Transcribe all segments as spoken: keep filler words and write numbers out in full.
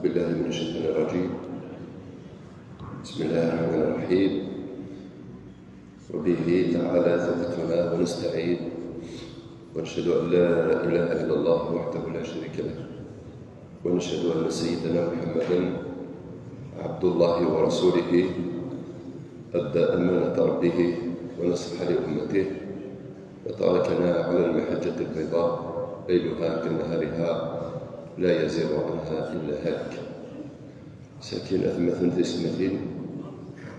بالله من الشيطان الرجيم. بسم الله الرحمن الرحيم. وبه تعالى ثبتنا ونستعين، ونشهد أن لا إله إلا الله وحده لا شريك له، ونشهد أن سيدنا محمدا عبد الله ورسوله، أدى أمانة ربه ونصح لأمته، وتركنا على المحجة البيضاء ليلها كنهارها لا يزيغ عنها إلا هالك. Sakin atmaten tisetmatin,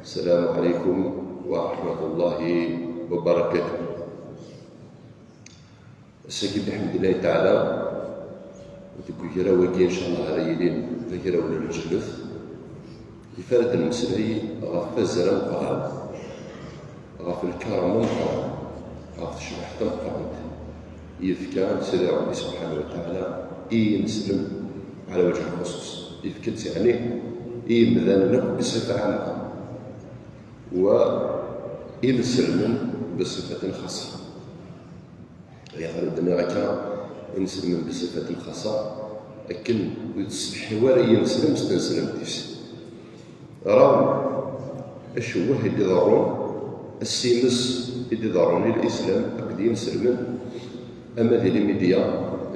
السلام عليكم ورحمة الله وبركاته. Ass-agi, biḥemdillahi taɛala, deg ugraw-agi, incallah, ara yilin d agraw n lǧennet, ifad ad nemmeslay ɣef wazal ameqqran, ɣef lkaram ameqqran, ɣef tecbeḥt tameqqrant i yefka Sidi Ṛebbi subḥanahu wa taɛala i yineslem ɛla wajhi lxuṣuṣ. Yefka-tt, yeɛni, i yimdanen akk bṣifa ɛamma, wa inselmen bṣifatin xaṣa. Ayɣer i d-nniɣ akka, inselmen bṣifatin xaṣa? Akken ur yettsetḥi wara yineslem s tneslemt-is. Raw acewweh i d-iḍerrun, assimes i d-iḍerrun i lislam akked yinselmen, ama di limidya,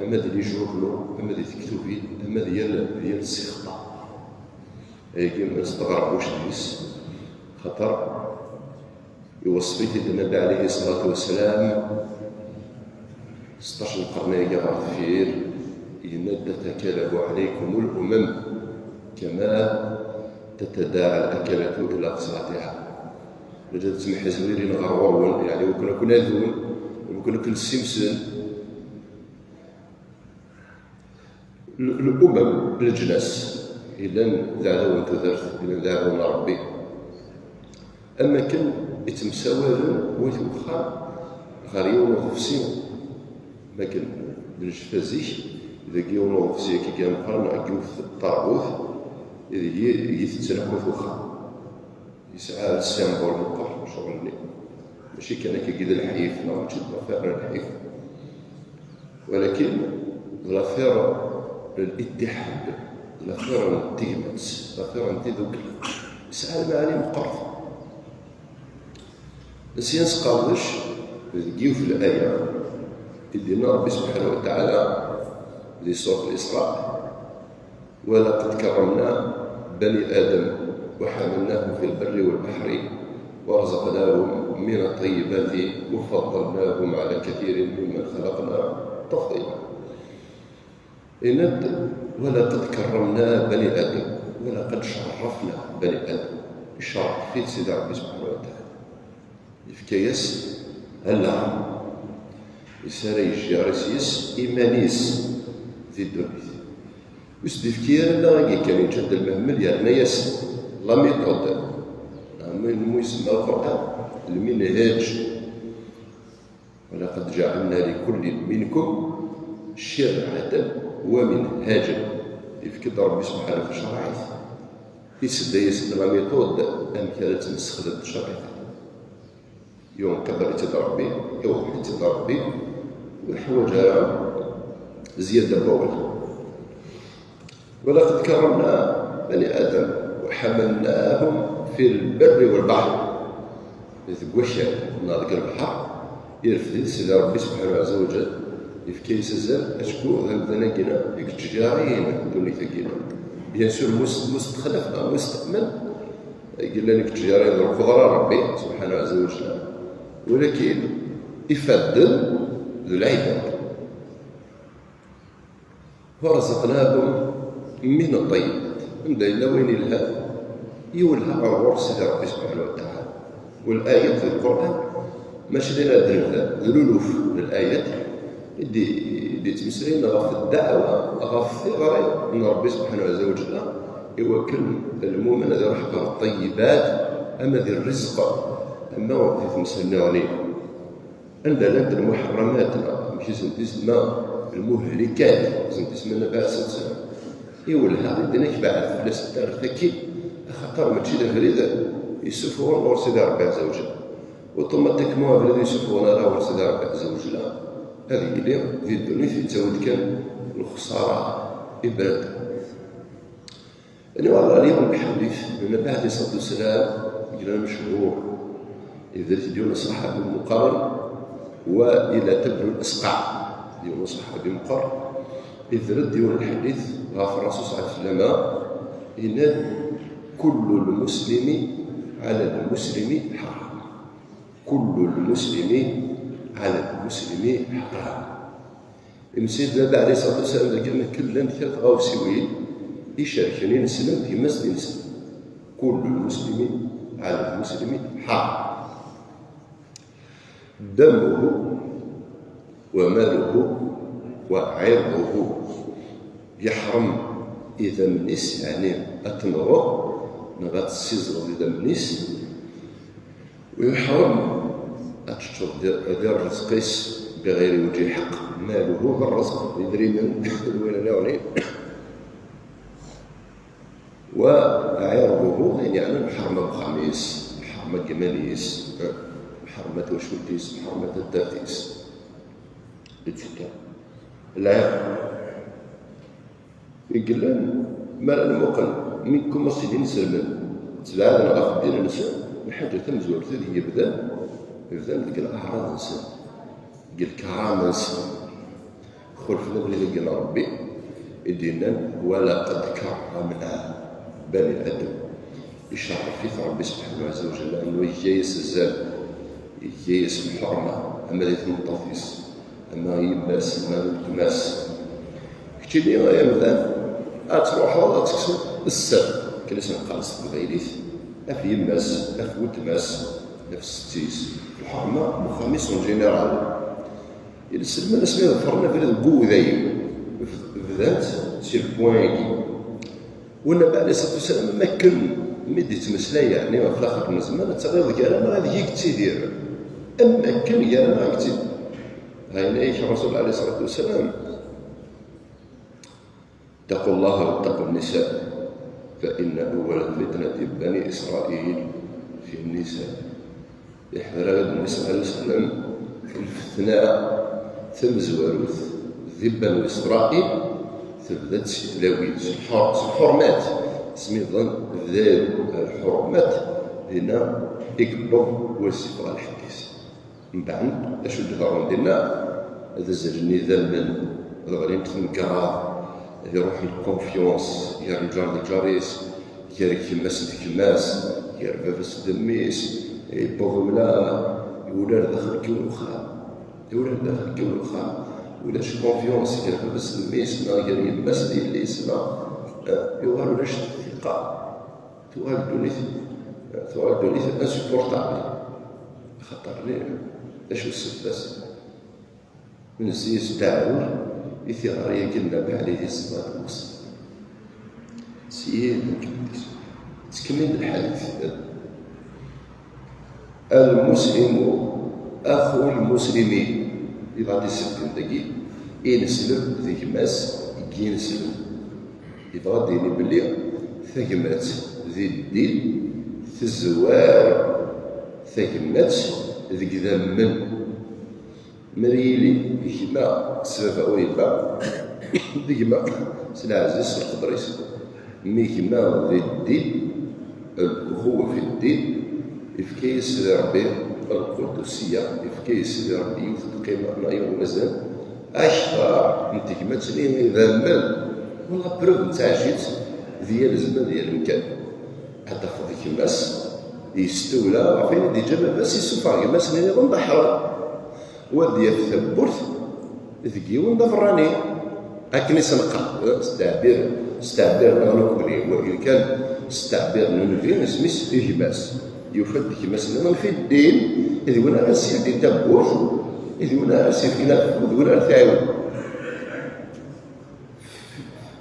ama di lijurnu, ama di tektubin, ama di yal, di yal ssixṭa. Ayagi ma s-teɣreb ucedis, xaṭer iweṣṣef-it-id Nnbi ɛalayhi ṣṣalatu wassalam, seṭṭac n lqern-agi ɣer deffir, yenna-d: "تتكالب عليكم الأمم كما تتداعى الأكلة إلى قصعتها." La d-ttemḥezwirin ɣer ɣur-wen, yeɛni, wi ken-, wi ken-adun, wi ken-, wi ken-ssimsen. L-, الأمم, leǧnas, yellan d aɛdaw n tudert, yellan d aɛdaw n Ṛebbi. Am akken i ttemsawalen wat uxxam ɣer yiwen uḍebsi. Am akken d-necfa zik, deg yiwen uḍebsi akka i ameqqran, deg yiwet n teṛbut, ideg i, i tettnaqut uxxam. Yesɛa symbole meqqer, ccɣel-nni. Mačči kan akka i d lḥif, neɣ mačči d l'affaire n lḥif. Walakin d l'affaire n l'ittiḥad, d l'affaire n tegmat, d l'affaire n tidukla. Yesɛa lmaɛani meqqret. Sya nesqerdec deg yiwet n laya i d-yenna Ṛebbi subḥanahu wa taɛala di surat Isra: "ولقد كرمنا بني آدم وحملناهم في البر والبحر ورزقناهم من الطيبات وفضلناهم على كثير ممن خلقنا تفضيلا." Yenna-d: "ولقد كرمنا بني آدم، ولقد شرفنا بني آدم." Icerref-it Sidi Ṛebbi subḥanahu wa taɛala. Yefka-yas allaɣ, is ara yejjiɣ is-, yes iman-is di ddunit. Ur s-d-yefki ara allaɣ-agi kan, yeǧǧa-d lmehmel, yerna-yas la méthode. Mu, mu isemma Lqur'an, lminhaj. "ولقد جعلنا لكل منكم شرعة ومنهاجا." Yefka-d Ṛebbi subḥanahu tacerɛit. Isedda-yas-d la méthode amek ara tt-nessexdem tcerɛit. Yunqeḍ-itt-id Ṛebbi, iwḍeḥ-itt-id Ṛebbi, ur yeḥwaǧ ara zzyada n wawal. "ولقد كرمنا بني آدم وحملناهم في البر والبحر." Deg wakal neɣ deg lebḥer, irfed-it Sidi Ṛebbi subḥanahu ɛezza wa jall, yefka-yas azal, acku d amdan-agi i yettǧarin ddunit-agi. Bien sûr, mu s-, mu s-texlaf neɣ mu s-teḥmel, yellan i yettǧarin d lqudra n Ṛebbi subḥanahu ɛezza wa jall. Walakin ifadden d lɛibad. "ورزقناهم من الطيبات." Anda yella wayen yelhan, iwelleh ɣer ɣur-s Sidi Ṛebbi subḥanahu wa taɛala. Wal-ayat di Lqur'an, mačči d ayen ara d-nebder, d luluf n layat i d-, i d-yettmeslayen ɣef ddeɛwa, ɣef tiɣri n Ṛebbi subḥanahu ɛezza wa jalla, i wakken lmumen ad iruḥ ɣer ṭṭeyyibat, ama di ṛṛizq, ama di temsal nniḍen. Anda llant lmuḥerramat, neɣ amek i sent-isemma, lmuhlikat, i sent-isemma Nnbi ɛalayhi ṣṣalatu wassalam, iwelleh-aɣ-id, inna-k beɛɛed fell-asent, rret akkin, axaṭer mačči d abrid yessufɣen ɣur Sidi Ṛebbi ɛezza wa jall. Automatiquement, abrid yessufɣen ara ɣur Sidi Ṛebbi ɛezza wa jall, ad yili di ddunit yettawi-d kan lexṣara i bnadem. Aniwa ara nini lḥadit n Nnbi ɛalayhi ṣṣalatu wassalam, yella mechur, idder-it-id yiwen ṣṣaḥabi meqqren, wa ila tabru l-asqa, yiwen ṣṣaḥabi meqqer, idder-d yiwen lḥadit ɣef Rasul ṣṣallallahu ɛalayhi wasallam, yenna-d: "Kullu l-muslimi ɛala l-muslimi ḥaram." Kullu l-muslimi ɛala l-muslimi ḥaram. Imsid Nnbi ɛalayhi ṣṣalatu wassalam dagi akken llant kra tɣawsiwin icerken ineslem d yemma-s d ineslem. Kullu l-muslimi ɛala l-muslimi ḥaram. Damuhu wa maluhu wa ɛirḍuhu. Yeḥrem idammen-is, yeɛni ad tenɣeḍ neɣ ad tessizreḍ idammen-is. Wa yeḥrem ad teččeḍ di, di rrezq-is biɣiri weǧhi ḥeqq. Maluhu, d rrezq, d idrimen, d win nniḍen. Wa ɛirḍuhu, ayen yeɛnan lḥerma n uxxam-is, lḥerma n yiman-is, lḥerma n twacult-is, lḥerma n taddart-is, et cetera. Lɛirḍ. I yellan, mi ara nmuqel, mi kumasin inselmen ttbeɛden ɣef ddin-nsen, lḥaǧa tamezwarut ideg bdan, bdan deg leɛraḍ-nsen, deg lkarama-nsen. Xulfen abrid-agi n Ṛebbi i d-yennan: "Wa laqad karramna bani Adam." Icerref-it Ṛebbi subḥanahu ɛazza wa jalla, anwa iga-yas azal, iga-yas lḥerma, ama di tmeṭṭut-is, ama i yemma-s, ama i weltma-s. Keččini, ay amdan, ad truḥeḍ ad tekseḍ sser, akken i s-neqqar s teqbaylit, ɣef yemma-s, ɣef weltma-s, ɣef setti-s. Lḥerma n uxxam-is en général. Inselmen asmi ḍefren abrid deg udayen, bdant si lpwan-agi. U Nnbi ɛalayhi ṣṣalatu wassalam, am akken mi d-ittmeslay, yeɛni ɣef laxert n zzman, ad taɣiḍ gar-aneɣ ad yettidir. Am akken gar-aneɣ ad yettidir. Yenna-yak Ṛṛasul ɛalayhi ṣṣalatu wassalam: "Ttaqu Llaha wattaqu nnisa, fa inna awwala fitnati bani Isṛail fi nnisa." Iḥder-aɣ-d Nnbi ṣṣallallahu ɛalayhi wasallam, lfetna tamezwarut di Banu Isṛail tebda-d si tlawin, s lḥur-, s lḥurmat. Asmi bdan bdan lḥurmat, dinna i yewweḍ wasif ɣer lḥedd-is. Mbeɛd, d acu d-iḍerrun dinna? Ad azzlen idammen, ad ɣlint temgerraḍ, ad iruḥ lkonfyuns gar lǧar d lǧar-is, gar gma-s d gma-s, gar baba-s d mmi-s, yewweḍ umlan, iwala ar daxel n yiwen uxxam. Iwala ar daxel n yiwen uxxam, ulac confiance gar baba-s d mmi-s, neɣ gar yemma-s d yelli-s, neɣ, eh, yuɣal ulac ttiqa. Tuɣal ddunit, tuɣal ddunit insupportable. Axaṭer, d acu ssebba-s? Nezzi-as ddaɛwel i tiɣri-agi n Nnbi ɛalayhi ṣṣalatu wassalam. Syin, ttkem-, ttkemmil lḥal deg tfel. Al-muslimu axu l-muslimin. Yebɣa ad d-isebded dagi, ineslem d gma-s n yineslem. Yebɣa ad d-yini belli tagmat di ddin tezwar tagmat deg idammen. Mi ara yili gma s baba ur yelli, d gma s leɛz-is, s leqder-is. Mi gma di ddin, lxuwa fi ddin, yefka-yas di Ṛebbi lqudusiya, yefka-yas di Ṛebbi yiwet n lqima neɣ yiwen n wazal, akter n tegmat-nni idammen, wala preuve n tɛejjit di yal zzman, di yal amkan. Ad tafeḍ gma-s yestewla ɣef wayen i d-yeǧǧa baba-s, yessufeɣ gma-s-nni nniḍen d aḥram. Wa ad d-yaf tawwurt deg yiwen d aberrani. Akken i s-neqqar, s ttɛebir, s ttɛebir neɣ nekkni, wagi kan s ttɛebir n unbi, isem-is gma-s. Yufa-d gma-s nniḍen fi ddin, d win ara s-yeldin tawwurt, d win ara s-yefken afud, d win ara t-iɛiwen.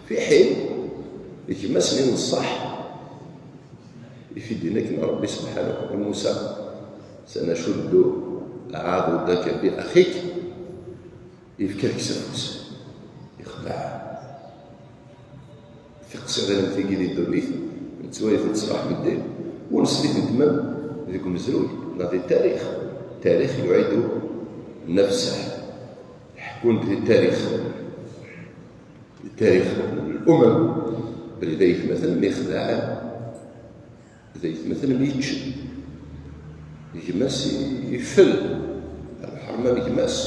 Fi ḥin, gma-s-nni n ṣṣeḥ, i t-id-yenna akken Ṛebbi subḥanahu, i Musa: "Sanacuddu ɛadudaka bi axik", yefka deg-s afus, yexdeɛ. Tiqsiḍin am tigi di ddunit, nettwali-tent ṣṣbeḥ medden, ur nesli-tent même deg umezruy, neɣ di tarix. Tarix yuɛidu nafsah. Ḥekkun di tarix. Tarix n umam. Belli d aytmaten mi xedɛen, d aytmaten mi yeččen. Gma-s yeffel lḥerma n gma-s,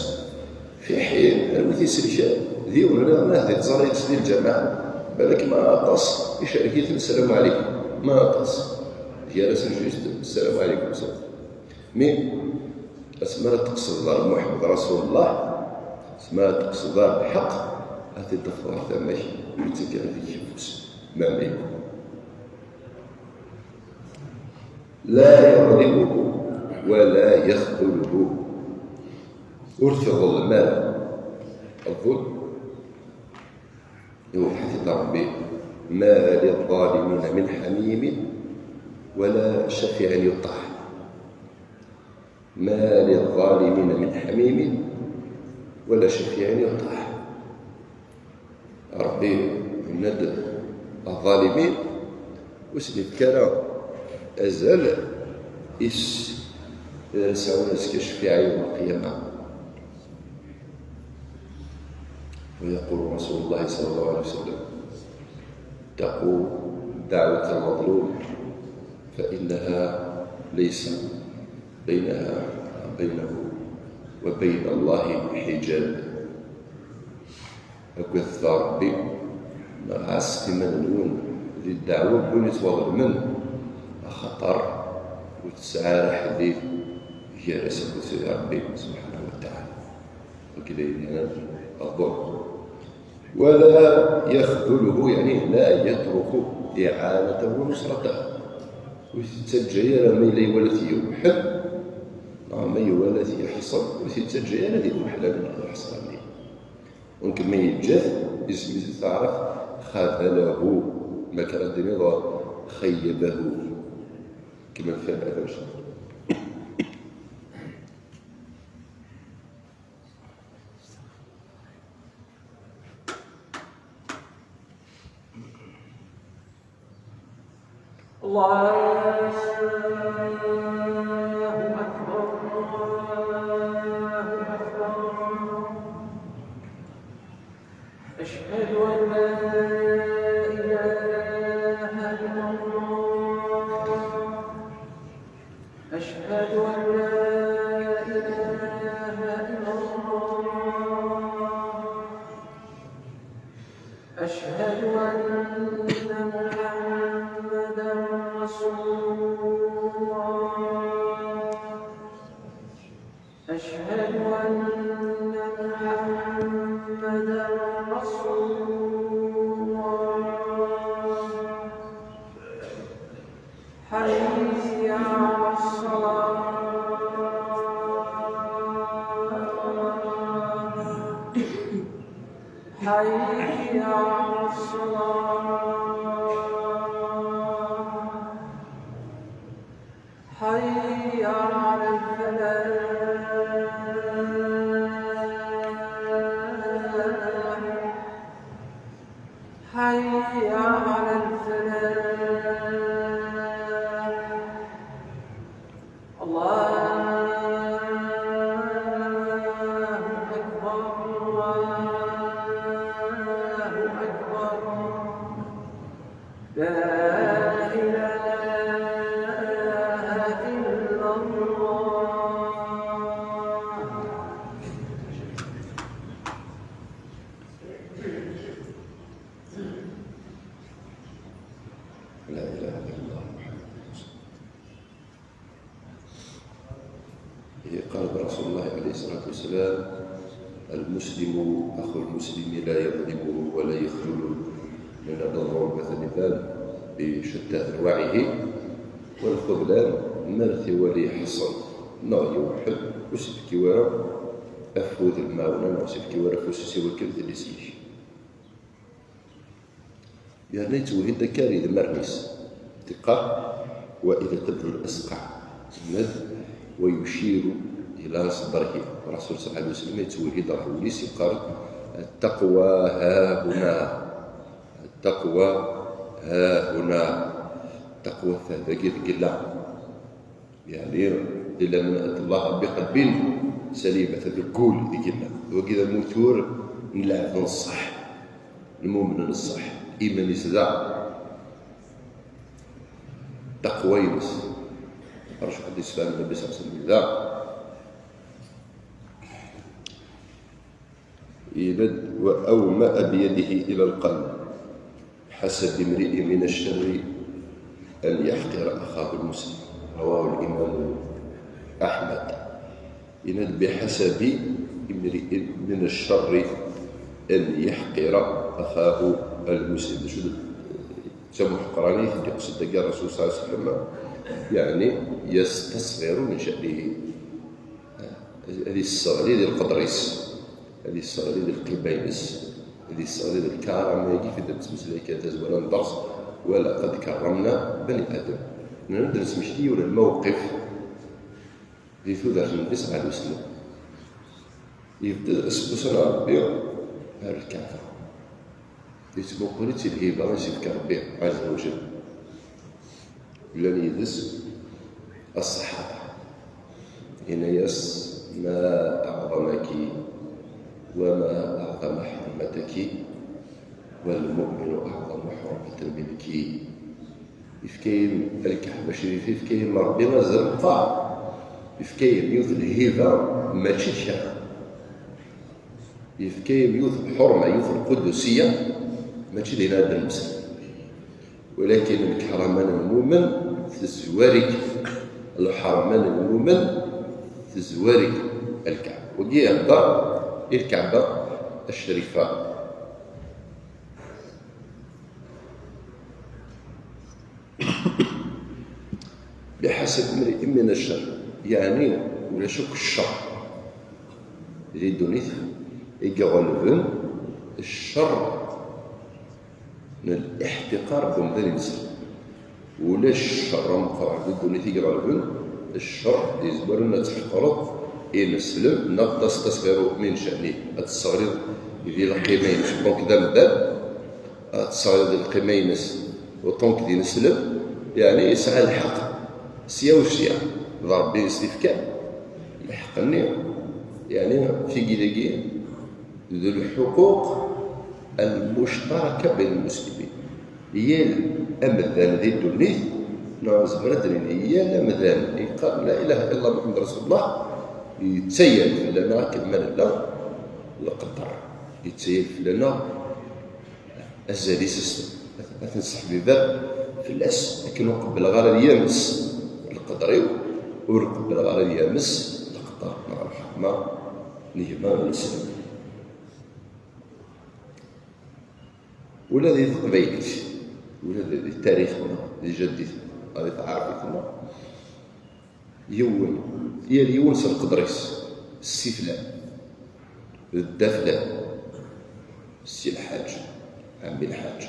fi ḥin armi t-iselkan d yiwen ur iɣenna di tẓallit di lǧameɛ, balak ma aṭas icerrek-iten sslam ɛlikum, ma aṭas gar-asen juste sslam ɛlikum. Mi asmi ara teqsed ɣer Muḥemmed Rasulullah, asmi ara teqsed ɣer lḥeqq, ad t-id-tafeḍ ɣer tama-k, ur yettak ara deg-k afus, ma mliku. لا يظلمه ولا يخذله. Ur t-iḍellem ara. Ḍulm, iwḥed-it Ṛebbi: ما للظالمين من حميم ولا شفيع يطاع. ما للظالمين من حميم ولا شفيع يطاع. Ṛebbi yenna-d الظالمين ur sen-yefki ara azal is ur sɛin azekka ccfiɛa yawm lqiyama. ويقول رسول الله صلى الله عليه وسلم: اتقوا دعوة المظلوم فإنها ليس بينها، بينه وبين الله حجاب. Agadet Ṛebbi, neɣ ɛasset iman-nwen di ddeɛwa n win yettwaḍelmen, axaṭer ur tesɛi ara aḥdid gar-as akked Sidi Ṛebbi subḥanahu wa taɛala. Wagi d ayen yeɛnan ḍḍulm. ولا يخذله، يعني لا يترك إعانته ونصرته. Ur t-yettaǧǧa ara ma yella iwala-t yewḥel, neɣ ma iwala-t yeḥṣel, ur t-yettaǧǧa ara di lweḥla neɣ di lḥeṣra-nni. Donc ma yeǧǧa-t, isem-is taɛrabt خذله، ma kan ad d-tiniḍ خيبه. Kemmel kan, ata. الله أكبر، الله أكبر. أشهد أن لا إله إلا الله. أشهد أن لا إله إلا الله. أشهد أن محمدا رسول الله. أشهد أن محمدا رسول الله. حي على الصلاة. حي على الصلاة. حي على الفلاح. حي على الفلاح. الله أكبر، الله أكبر. لا إله إلا الله. لا إله إلا الله محمد رسول الله. إيه، قال رسول الله عليه الصلاة والسلام: المسلم أخو المسلم لا يظلمه ولا يخذله. لأن الظلم مثلا يبان بشتى أنواعه، والخذلان ما لا يوالي يحصل، نغ يوحل وسفكي ورا أفوذ الماونة، نغ سفكي ورا فوسسي والكلمة اللي سيش. Yerna yettwehhi-d akka ar idmaren-is. Teqqar: وإذا تبدو الأصقع. Mad ويشير إلى صدره. الرسول صلى الله عليه وسلم yettwehhi-d ɣer wul-is, yeqqar: التقوى ها هنا. التقوى ها هنا. التقوى dagi deg illa. Yeɛni, illa man ata Allaha biqalbin salim, ata deg wul i yella. Wagi d amutur n lɛebd n ṣṣeḥ, lmumen n ṣṣeḥ, iman-is da. taqwa-ines. Ɣer acu ḥedd yesfan Nnbi صلى الله عليه وسلم da. Yenna-d: "وأومأ بيده إلى القلب، بحسب امرئ من الشر أن يحقر أخاه المسلم." رواه الإمام أحمد. Yenna-d: "بحسب امرئ من الشر أن يحقر أخاه المسلم." D acu d tamuḥqranit i d-iqsed dagi Rrasul صلى الله عليه وسلم? Yeɛni, يستصغر من شأنه. Ad yesseɣli di lqedr-is, ad yesseɣli di lqima-ines, ad yesseɣli di lkarama-agi i d-nettmeslay kan tazwara n dders, ولقد كرمنا بني آدم. Nnan-d nesmekti yiwen n lmawqif di tudert n Nnbi صلى الله عليه وسلم. Yebded aseggas n Ṛebbi ar Lkaɛba. Yettmuqul-itt i lhiba i s-yefka Ṛebbi عز وجل. Llan yid-s الصحابة. Yenna-yas: "ما أعظمك وما أعظم حرمتك، والمؤمن أعظم حرمة منك." Yefka-yam Lkaɛba Ccrifa, yefka-yam Ṛebbi azal meqqar. Yefka-yam yiwet n lhiba, mačči d kra. Yefka-yam yiwet n lḥurma, yiwet n lqudusiya, mačči d ayen ara d-nemsel. Walakin lkerama n lmumen tezwar-ik, lḥerma n lmumen tezwar-ik Lkaɛba. Wagi ihedder i Lkaɛba Ccrifa. بحسب امرئ من الشر، yeɛni ulac akk cceṛ di ddunit i iɣelben cceṛ n liḥtiqar n umdan-nsen. Ulac cceṛ ameqqran di ddunit i iɣelben cceṛ yezwaren ad tḥeqreḍ ineslem neɣ تستصغر من شأنه، ad tesseɣliḍ di lqima-ines. Donc d amdan, ad tesseɣliḍ di lqima-ines, autant que d ineslem, yeɛni yesɛa lḥeqq sya u sya, d Ṛebbi i s-t-ifkan lḥeqq-nni, yeɛni tigi dagi d الحقوق المشتركة بين المسلمين. Yal amdan di ddunit, neɣ nezmer ad d-nini, yal amdan yeqqar لا إله إلا الله محمد رسول الله, yettayal fell-aneɣ akken ma nella lqedder, yettayal fell-aneɣ azal-is, ad t-nesseḥbiber fell-as, akken ur qebbleɣ ara ad yames lqedr-iw, ur qebbleɣ ara ad yames lqedr neɣ lḥekma n gma n Islam. Ula di teqbaylit, ula di, di tarix-nneɣ, di jaddit, neɣ di tɛerfit-nneɣ, yiwen, yal yiwen s lqedr-is, ssi flan, d dda flan, ssi lḥaǧ, ɛemmi lḥaǧ,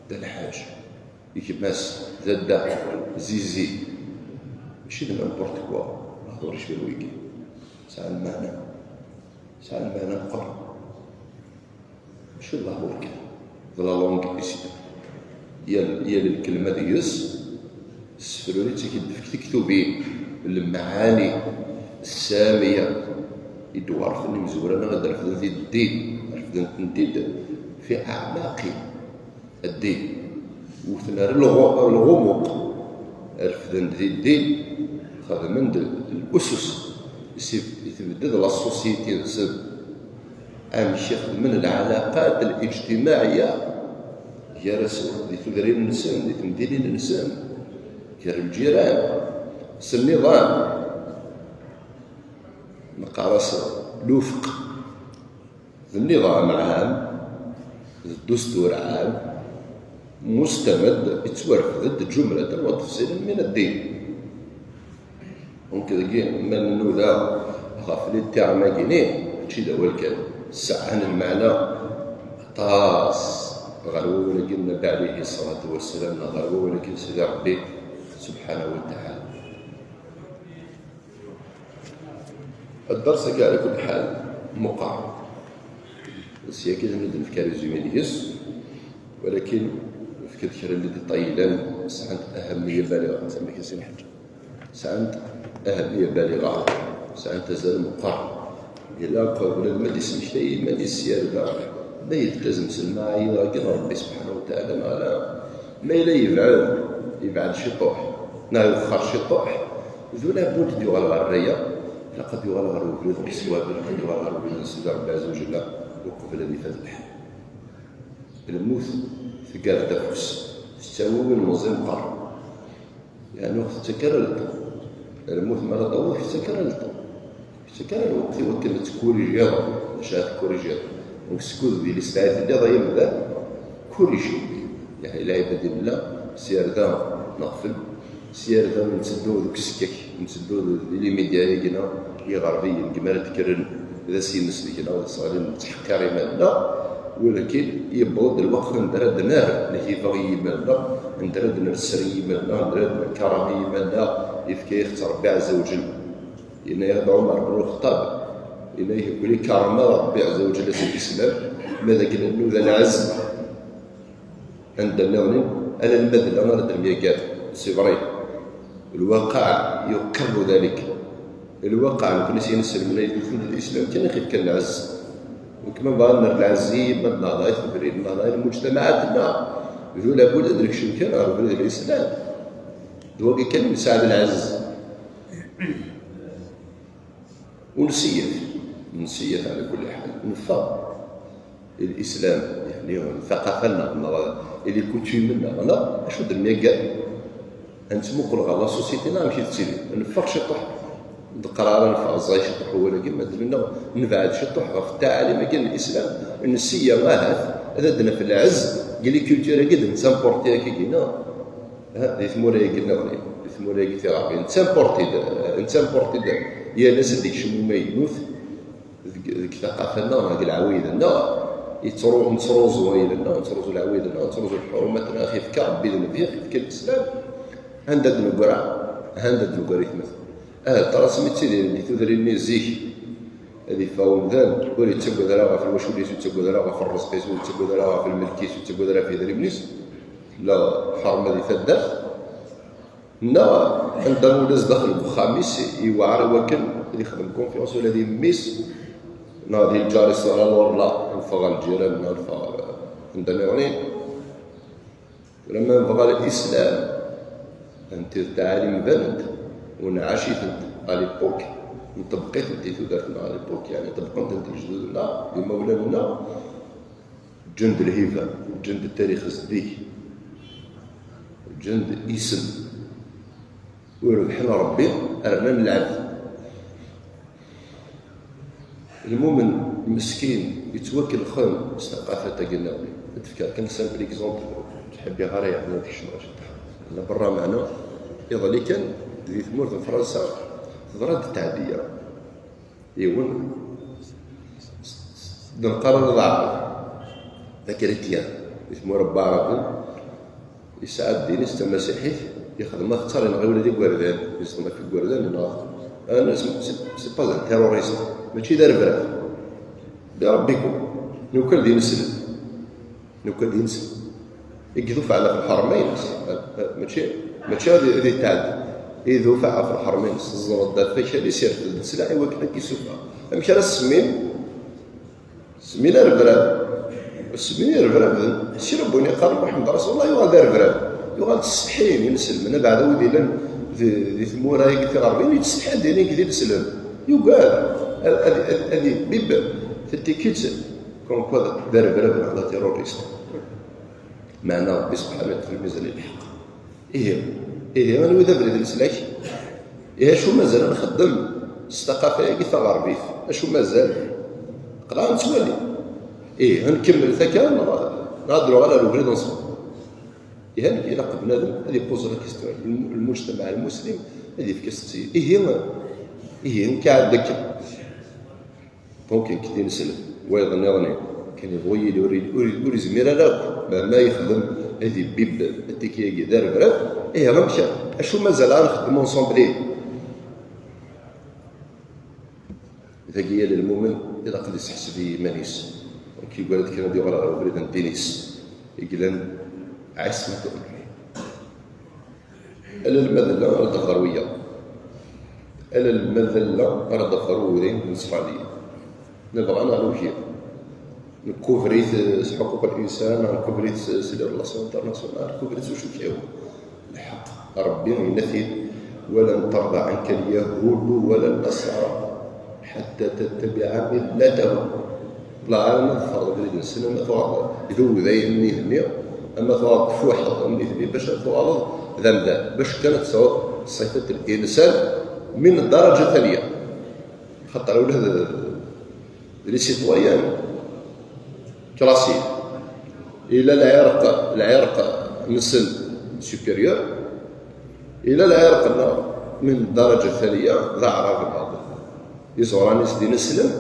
dda lḥaǧ, gma-s, dadda, zizi, mačči d n'importe quoi, lehdur icban wigi, sɛan lmeɛna, sɛan lmeɛna meqqren. Mačči d lehdur kan, d la langue i s-, yal, yal lkelma deg-s ssefruri-tt i k-id-tefk tiktubin, lemɛani ssamiya i d-werfen imezwura-nneɣ ad refden di ddin, refden-tent-id fi aɛmaqi ddin, wten ar lɣu-, ar lɣumuq, refden di ddin, xedmen-d lusus, i s-, i tebded la société-nsen. Amek i xedmen lɛalaqat lijtimaɛiya gar-asen, di tudrin-nsen, di temdinin-nsen, gar lǧiran, s nniḍam, neqqar-as lufq. D nniḍam ɛam, d ddustur ɛam, mustamed, ittwarfed-d ǧumratan wa tefṣilan min ddin. Donc, dagi, ma nnuda ɣef les termes-agi-ni, mačči d awal kan. Sɛan lmeɛna aṭas ɣer wawal-agi n Nnbi ɛlihi ṣṣalatu wassalam, neɣ ɣer wawal-agi n Sidi Ṛebbi subḥanahu wa taɛala. Dders-agi, ɛla kulli ḥal, meqqar. Sya kan ad d-nefk résumé deg-s, walakin nefka-d kra n les détails yellan sɛant ahammiya baliɣa, amek i s-nḥeǧǧ. Sɛant ahammiya baliɣa, sɛant azal meqqar. Ilaq ula d ma d-ismektay iman-is s yarda, ma yeltazem s lmaɛayir-agi n Ṛebbi subḥanahu wa taɛala neɣ ala, ma yella yebɛed, yebɛed ciṭuḥ. Neɣ iwexxer ciṭuḥ, d ula n win i d-yuɣal ɣer rraya, ilaq ad yuɣal ɣer ubrid n ṣṣwab, ilaq ad yuɣal ɣer ubrid n Sidi Ṛebbi Ɛezza wa Jalla, uqbel ad ifad lḥal. Lmut tger-d afus, tettawi win meẓẓi meqqar. Yeɛni ur tettak ara lṭem. Lmut mi ara taweḍ, ur tettak ara lṭem. Ur tettak ara lweqt i wakken ad tekkurijiḍ, maca ad tekkurijiḍ. Donc skud di lislaɛ i telliḍ ay amdan, kuriji. Yeɛni lɛibad i nella, sya ar da neɣfel, sya ar da netteddu deg usekkak, netteddu di limidya-agi-nneɣ iɣerbiyen, deg mi ara d-kkren d asinnes deg-neɣ, d aseɣli, nettḥeqqir iman-nneɣ, walakin yewweḍ-d lweqt anda ara d-nerr lhiba i yiman-nneɣ, anda ara d-nesser i yiman-nneɣ, anda ara d-nkaram i yiman-nneɣ, yefka-yaɣ-tt Ṛebbi Ɛezza wa Jell. Yenna-yaɣ-d Ɛumar ben Lxeṭṭab, yenna-yak, nekkni kerrmeɣ Ṛebbi Ɛezza wa Jell s Lislam, ma d akken ad nuda lɛezz. Anda nniḍen, alamma d la ara d-nemyager, c'est vrai. Lwaqeɛ yuqirru dalik. Lwaqeɛ, nekkni s inselmen ay d-yufun d Lislam kan i ɣ-ifkan lɛezz. Nekk ma bɣa ad nerr lɛezz i yiman-nneɣ, neɣ i tebrin-nneɣ, neɣ i lmujtamaɛat-nneɣ, d ulabud ad nekcem kan ɣer ubrid n Lislam. D wagi kan i nesɛa d lɛezz. Unsiyet, unsiyet ɛla kulli ḥal, neffeɣ i Lislam, yeɛni, thaqafa-nneɣ, neɣ i les coutumes-nneɣ, neɣ acu d-nemyager? Ad nettmuqul ɣer la société-nneɣ amek i tettili. Neffeɣ ciṭuḥ, d-qqareɣ ara neffeɣ ẓẓay ciṭuḥ wawal-agi, ma d-nenna nebɛed ciṭuḥ ɣef ttɛalim-agi n Lislam, nseyya ahat ad d-naf lɛezz deg les cultures-agi d-nettimporti akkagi, neɣ? Ha, di tmura-agi nniḍen, di tmura-agi tiɣerbiyin, nettimporti-d, nettimporti-d yal ass ad d-ikcem umaynut deg, deg thaqafa-nneɣ, deg lɛawayed-nneɣ, yettru-, nettruẓu ayla-nneɣ, nettruẓu lɛawayed-nneɣ, nettruẓu lḥurumat-nneɣ, ɣef yefka Rebbi d Nnbi, ɣef yefka Lislam. Anda d-neggra? Anda d-neggra i tmurt? Ahat ṭṭras mi ttidiren di tudrin-nni zik, ad yeffeɣ umdan, ur yettagad ara ɣef lwacul-is, ur yettagad ara ɣef ṛṛezq-is, ur yettagad ara ɣef lmelk-is, ur yettagad ara ɣef yedrimen-is, tella lḥerma di taddart, neɣ anda ula zdaxel n uxxam-is, yewɛer i wakken ad yexdem confiance ula d i mmi-s, neɣ di lǧar-is, neɣ ɣer lurla, neffeɣ ɣer lǧiran, neɣ neffeɣ ɣer anda nniḍen. Tura ma nebɣa Lislam, anti d ttɛalim banent, u nɛac-itent à l'époque, nṭebbeq-itent i tudert-nneɣ à l'époque, yeɛni ṭebbqen-tent lejdud-nneɣ, d imawlan-nneɣ, ǧǧen-d lhiba, ǧǧen-d tarix zeddig, ǧǧen-d isem, u rebḥen Rebbi, rnan lɛebd. Lmumen meskin yettwakelxen s taqafat-agi nniḍen. Ad d-fkeɣ kan simple exemple, ur ḥebbiɣ ara yeɛni ad kecmeɣ ciṭṭaḥ. Yella berra meɛna, iḍelli kan di tmurt n Fransa teḍra-d ttɛeddiya. Yiwen d nqaran d aɛrab, d akristiyan, di tmura n waɛraben, yesɛa ddin-is d tamasiḥit, yexdem axeṭṭar, yenɣa ula d igerdan, yezḍem ɣef igerdan, yenɣa. Ah, non, c'est, c'est, c'est pas un terroriste, mačči d arebrab. Di Rebbi-kum, nukan d ineslem. Nukan d ineslem. I idufeɛ ɣef lḥerma-ines. Ah, ah, mačči, mačči ad, ad yetɛeddi. I idufeɛ ɣef lḥerma-ines. Ẓẓed-d ɣef wakal-is, yerfed-d sslaḥ i wakken ad k-issufeɣ. Amek ara s-semmin? Semmin arebrab. Semmin arebrab, si Rebbi yeqqar Muḥemmed Rasulullah yuɣal d arebrab. Yuɣal ttsetḥin ineslmen, abeɛda wid yellan di, di tmura-agi tiɣerbiyin, yettsetḥin d nekk d ineslem. Yugad ad, ad, ad, ad yebbibb, tettikit, comme quoi d arebrab neɣ d aterrorist. Meɛna Rebbi subḥanahu wa taɛala lmizan i lḥeqq. Ihi, ihi, anwa i d abrid n leslak? Ihi, acu mazal ad nxeddem s taqafa-agi taɣerbit? Acu mazal? Qleɛ ad nettwali. Ihi, ad nkemmel takka, neɣ, neɣ ad d-nuɣal ar ubrid n ṣṣber? Ihi, ilaq bnadem ad ipuẓ la question. Lmujtamaɛ lmuslim ad yefk asteqsi. Ihi, ihi, nekk ɛad akka. Donc, nekk d ineslem, wayeḍ nniḍen kan yebɣu yili ur, ur, ur yezmir ara akk, meɛna yexdem ad ibibb atiki-agi d arebrab, ihi amek, acu mazal ara nxeddem ensemble? Dagi yal lmumen ilaq ad iseḥseb i yiman-is, ur k-yugar ad kan ad yuɣal ɣer ubrid n ddin-is, i yellan ɛismat umri. Ala lmadalla ara d-ɣer wiyaḍ. Ala lmadalla ara d-ɣer wewri n Isṛayil. Nebɣa neɣ nugi. Nkubri-t s ḥuquq l-insan, nkubri-t s, s les relations internationales, nkubri-t s ucekkaw. Lḥeqq. Ṛebbi yenna-t-id: "ولن ترضى عنك اليهود ولا النصارى حتى تتبع ملتهم". Ur ttebbiɛ ara ma tferḍeḍ abrid-nsen, ama tuɣaleḍ d uday am nitni, ama tuɣaleḍ tfuḥeḍ am nitni, bac ad tuɣaleḍ d amdan, bac kan ad tesɛuḍ ṣṣifat n linsan min ddaraǧa ttalya. Xaṭer ula d, d les citoyens classiques, ila lɛirq, lɛirq-nsen supérieur, ila lɛirq-nneɣ min ddaraǧa ttalya, d aɛrab neɣ d iẓuran-is d ineslem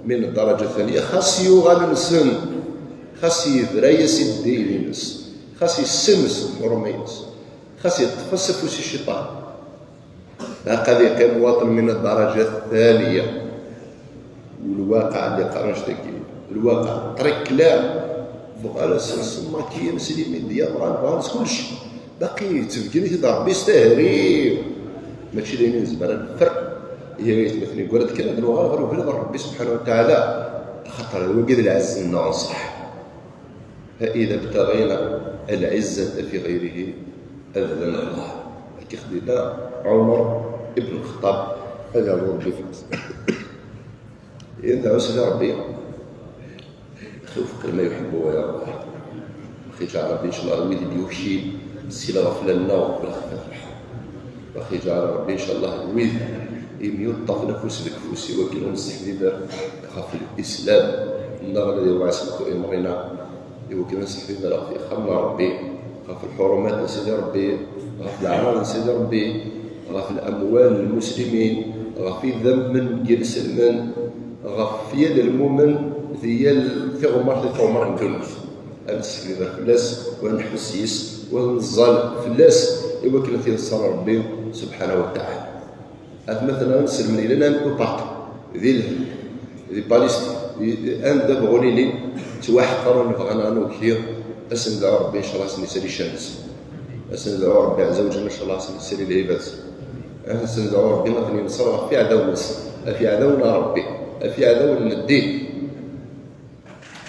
min ddaraǧa ttalya, xas yuɣal-nsen, xas yebra-yas i ddin-ines, xas yessenz lḥurma-ines, xas yeṭṭef-as afus i cciṭan. Ilaq ad yeqqim waṭel min ddaraǧa ttalya. U lwaqiɛ ad yeqqar annect-agi, lwaqiɛ, ṭṭriq klaṛ. Bɣan ad s-, semmakiyen s les médias, bɣan, bɣan s kullec. Baqi yettbeggen-it-id Ṛebbi s tahri. Mačči d ayen i nezmer ad neffer. Ihi ay atmaten, yeggra-d kan ad nuɣal ɣer ubrid n Ṛebbi subḥanahu wa taɛala. Axaṭer d wagi d lɛezz-nneɣ n ṣṣeḥ. فإذا ابتغينا العزة في غيره أذلنا الله. Akka i xedmen Ɛumer ibn Lxeṭṭab, ad yerḍu Ṛebbi fell-as. Yendɛu Sidi Ṛebbi: "وفق لما يحب ويرضى". Axi ǧeɛl Ṛebbi, ncallah, wid i d-yukcin si lɣefla-nneɣ uqbel ad ferḥen. Axi ǧeɛl Ṛebbi, ncallah, wid i myuṭṭafen afus deg ufus i wakken ur nesseḥbiber ɣef lislam, neɣ ad iweɛs imɣi-nneɣ, i wakken ad nesseḥbiber ɣef yexxamen n Ṛebbi, ɣef lḥurumat n Sidi Ṛebbi, ɣef leɛraḍ n Sidi Ṛebbi, ɣef lamwal n lmuslimin, ɣef idammen n yinselmen, ɣef yal lmumen di yal tiɣmert di tiɣmert n ddunit. Ad nesseḥbiber fell-as, u ad nḥess yes-s, u ad neẓẓal fell-as, i wakken ad t-ineṣṣer Ṛebbi subḥanahu wa taɛala. Atmaten-a iselmen yellan un peu partout, di Lhend, di Palestine, di, di, anda bɣun ilin, ttwaḥeqren, bɣan ad nugi, ad sen-nedɛu Ṛebbi, ncallah, ad sen-isali ccan-nsen. Ad sen-nedɛu Ṛebbi ɛezza wa ǧalla, ncallah, ad sen-isali lhibat-nsen. Ad sen-nedɛu Ṛebbi ad ten-inṣer ɣef iɛdawen-nsen, ɣef iɛdawen n Ṛebbi, ɣef iɛdawen n ddin.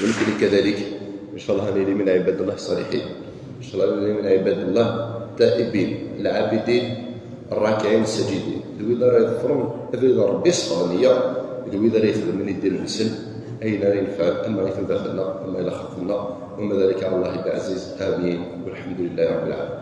ونكون كذلك، إن شاء الله نلي من عباد الله الصالحين، إن شاء الله نلي من عباد الله التائبين العابدين الراكعين الساجدين. D wid ara iḍefren abrid n Ṛebbi s teɣniya, d wid ara ixedmen i ddin-nsen ayen ara yenfɛen ama i tudert-nneɣ, ama i laxert-nneɣ, وما ذلك على الله بعزيز. آمين، والحمد لله رب العالمين.